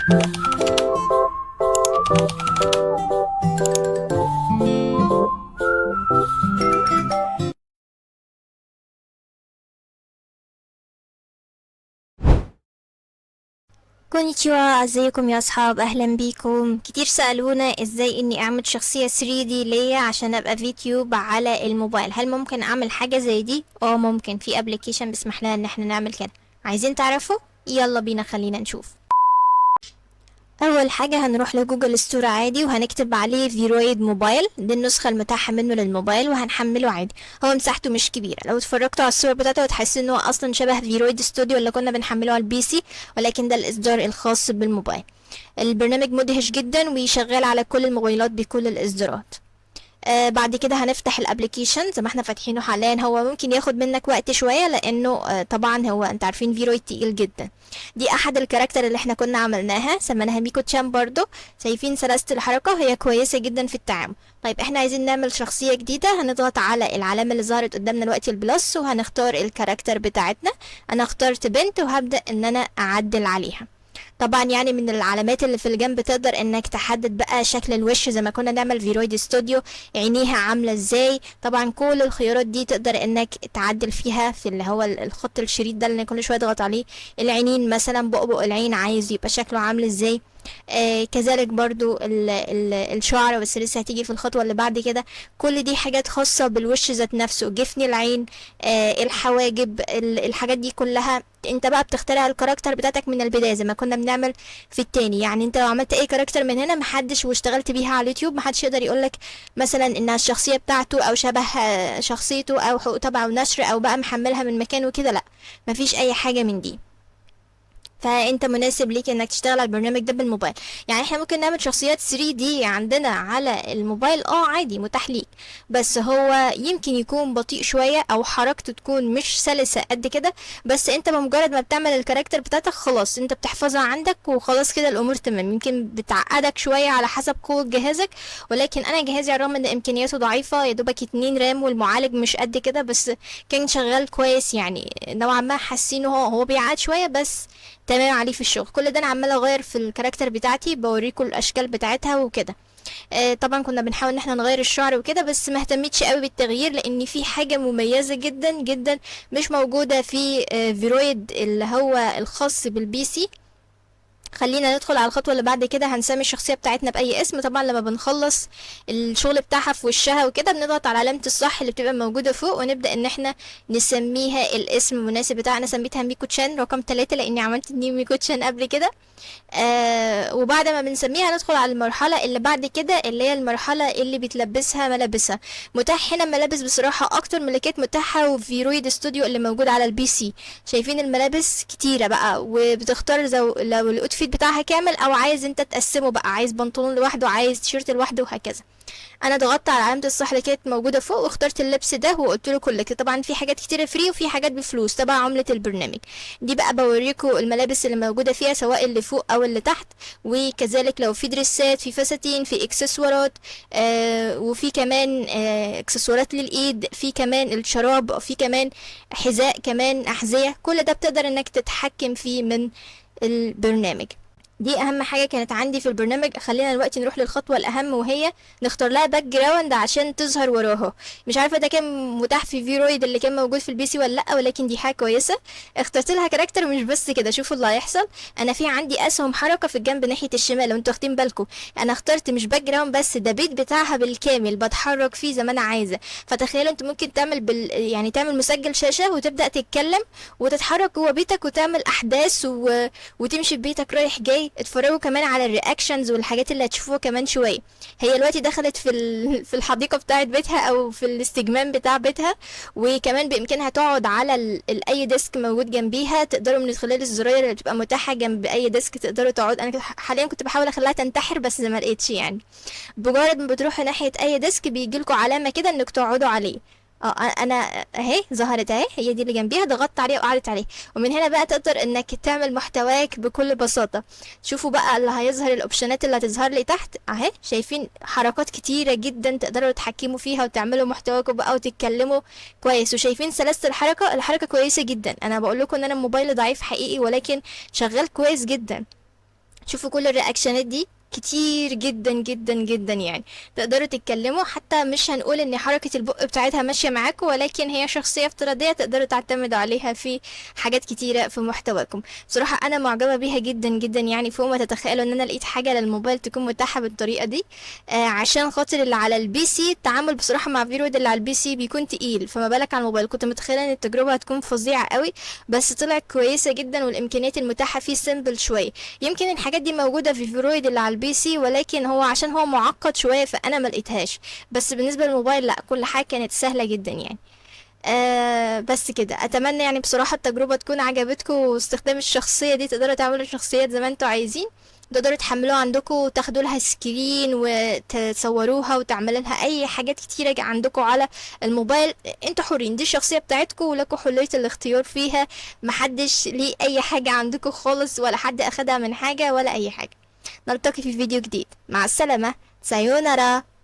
こんにちは، ازيكم يا اصحاب؟ اهلا بيكم. كتير سألونا ازاي اني اعمل شخصية 3D ليا عشان ابقى VTube على الموبايل. هل ممكن اعمل حاجة زي دي؟ ممكن، في application بيسمح لنا ان احنا نعمل كده. عايزين تعرفوا؟ يلا بينا خلينا نشوف. اول حاجة هنروح ل Google Store عادي وهنكتب عليه VRoid Mobile، دي النسخة المتاحة منه للموبايل، وهنحمله عادي. هو مساحته مش كبيرة، لو اتفرجتوا على الصور بتاعته هتحسوا ان هو اصلا شبه VRoid Studio اللي كنا بنحمله على ال PC، ولكن ده الاصدار الخاص بالموبايل. البرنامج مدهش جدا وشغال على كل الموبايلات بكل الاصدارات. بعد كده هنفتح ال application زي ما احنا فاتحينه حاليا. هو ممكن ياخد منك وقت شوية لانه طبعا هو انت عارفين VRoid تقيل جدا. دي احد ال character اللي احنا كنا عملناها، سميناها ميكو تشان برضو. شايفين سلاسة الحركة، هي كويسة جدا في التعامل. طيب احنا عايزين نعمل شخصية جديدة، هنضغط على العلامة اللي ظهرت قدامنا دلوقتي ال plus، وهنختار ال character بتاعتنا. انا اخترت بنت وهبدأ ان انا اعدل عليها. طبعا من العلامات اللي في الجنب تقدر انك تحدد بقى شكل الوش زي ما كنا نعمل VRoid Studio، عينيها عامله ازاي. طبعا كل الخيارات دي تقدر انك تعدل فيها في اللي هو الخط الشريط ده اللي كل شوية اضغط عليه. العينين مثلا، بقبق العين عايز يبقى شكله عامل ازاي. كذلك برضو الشعر، بس لسه هتيجي في الخطوة اللي بعد كده. كل دي حاجات خاصة بالوش ذات نفسه، جفن العين، الحواجب، الحاجات دي كلها انت بقى بتخترع ال character بتاعتك من البداية زي ما كنا بنعمل في التاني. انت لو عملت اي character من هنا محدش، واشتغلت بيها على اليوتيوب محدش يقدر يقولك مثلا انها الشخصية بتاعته او شبه شخصيته او حقوق طبع ونشر او بقى محملها من مكان وكده، لا مفيش اي حاجة من دي. فانت مناسب ليك انك تشتغل على البرنامج ده بالموبايل. احنا ممكن نعمل شخصيات 3D عندنا على الموبايل، عادي متاح ليك، بس هو يمكن يكون بطيء شوية او حركته تكون مش سلسة قد كده. بس انت بمجرد ما بتعمل ال character بتاعتك خلاص انت بتحفظها عندك وخلاص كده الامور تمام. يمكن بتعقدك شوية على حسب قوة جهازك، ولكن انا جهازي على الرغم ان امكانياته ضعيفة يا دوبك 2 RAM والمعالج مش قد كده، بس كان شغال كويس، نوعا ما حاسينه هو بيعاد شوية بس تمام عليه في الشغل. كل ده انا عماله اغير في ال character بتاعتي، بوريكم الاشكال بتاعتها وكده. طبعا كنا بنحاول ان احنا نغير الشعر وكده، بس ما اهتمتش قوي بالتغيير لان في حاجة مميزة جدا جدا مش موجودة في VRoid اللي هو الخاص بال PC. خلينا ندخل على الخطوة اللي بعد كده. هنسمي الشخصية بتاعتنا بأي اسم. طبعا لما بنخلص الشغل بتاعها في وشها وكده بنضغط على علامة الصح اللي بتبقى موجودة فوق ونبدأ ان احنا نسميها الاسم المناسب بتاعنا. انا سميتها ميكو تشان رقم 3 لاني عملت 2 ميكو تشان قبل كده. وبعد ما بنسميها ندخل على المرحلة اللي بعد كده اللي هي المرحلة اللي بتلبسها ملابسها. متاح هنا ملابس بصراحة اكتر من اللي كانت متاحة في VRoid Studio اللي موجود على ال PC. شايفين الملابس كتيرة بقى، وبتختار لو ال outfit بتاعها كامل او عايز انت تقسمه بقى، عايز بنطلون لوحده، عايز تيشيرت لوحده وهكذا. انا ضغطت على علامة الصح اللي كانت موجودة فوق واخترت اللبس ده وقلت له collect. طبعا في حاجات كتيرة free وفي حاجات بفلوس تبع عملة البرنامج دي. بقى بوريكم الملابس اللي موجودة فيها سواء اللي فوق او اللي تحت، وكذلك لو في دريسات، في فساتين، في اكسسوارات، وفي كمان، اكسسوارات للايد، في كمان الشراب، في كمان حذاء، كمان احذية. كل ده بتقدر انك تتحكم فيه من البرنامج. دي اهم حاجة كانت عندي في البرنامج. خلينا دلوقتي نروح للخطوة الاهم وهي نختار لها background عشان تظهر وراها. مش عارفة ده كان متاح في VRoid اللي كان موجود في ال PC ولا لا، ولكن دي حاجة كويسة. اخترت لها character. مش بس كده، شوفوا اللي هيحصل. انا في عندي اسهم حركة في الجنب ناحية الشمال لو انتوا واخدين بالكم. انا اخترت مش background بس، ده بيت بتاعها بالكامل بتحرك فيه زي ما انا عايزة. فتخيلوا انت ممكن تعمل مسجل شاشة وتبدأ تتكلم وتتحرك جوه بيتك وتعمل احداث وتمشي في بيتك رايح جاي. اتفرجوا كمان على ال reactions والحاجات اللي هتشوفوها كمان شوية. هي دلوقتي دخلت في الحديقة بتاعه بيتها او في الاستجمام بتاع بيتها، وكمان بامكانها تقعد على اي desk موجود جنبيها. تقدروا من خلال الزراير اللي بتبقى متاحة جنب اي desk تقدروا تقعد. انا حاليا كنت بحاول اخليها تنتحر بس ما لقيتش. بمجرد ما بتروحوا ناحية اي desk بيجيلكوا علامة كده انك تقعدوا عليه. انا اهي ظهرت اهي، هي دي اللي جنبيها، ضغطت عليها وقعدت عليها. ومن هنا بقى تقدر انك تعمل محتواك بكل بساطة. شوفوا بقى اللي هيظهر، الاوبشنات اللي هتظهر لي تحت اهي. شايفين حركات كتيرة جدا تقدروا تتحكموا فيها وتعملوا محتواكم بقى وتتكلموا كويس. وشايفين سلاسة الحركة، الحركة كويسة جدا. انا بقول لكم ان انا الموبايل ضعيف حقيقي ولكن شغال كويس جدا. شوفوا كل ال reactionات دي كتير جدا جدا جدا. يعني تقدروا تتكلموا، حتى مش هنقول ان حركة البق بتاعتها ماشية معاكم، ولكن هي شخصية افتراضية تقدروا تعتمدوا عليها في حاجات كتيرة في محتواكم. بصراحة انا معجبة بيها جدا جدا، يعني فوق ما تتخيلوا ان انا لقيت حاجة للموبايل تكون متاحة بالطريقة دي. عشان خاطر اللي على ال PC التعامل بصراحة مع VRoid اللي على ال PC بيكون تقيل، فما بالك على الموبايل. كنت متخيلة ان التجربة هتكون فظيعة قوي، بس طلعت كويسة جدا، والامكانيات المتاحة فيه simple شوية. يمكن الحاجات دي موجودة في VRoid اللي على ال PC، ولكن هو عشان هو معقد شوية فأنا ما لقيتهاش. بس بالنسبة للموبايل لا، كل حاجة كانت سهلة جدا يعني. بس كده اتمنى يعني بصراحة التجربة تكون عجبتكم، واستخدام الشخصية دي تقدروا تعملوا شخصيات زي ما انتوا عايزين، تقدروا تحملوها عندكم وتاخدوا لها screen وتصوروها وتعملوا لها اي حاجات كتيرة عندكم على الموبايل. انتوا حرين، دي الشخصية بتاعتكم ولكم حرية الاختيار فيها، محدش ليه اي حاجة عندكم خالص، ولا حد اخدها من حاجة ولا اي حاجة. نلتقي في فيديو جديد، مع السلامة، さようなら.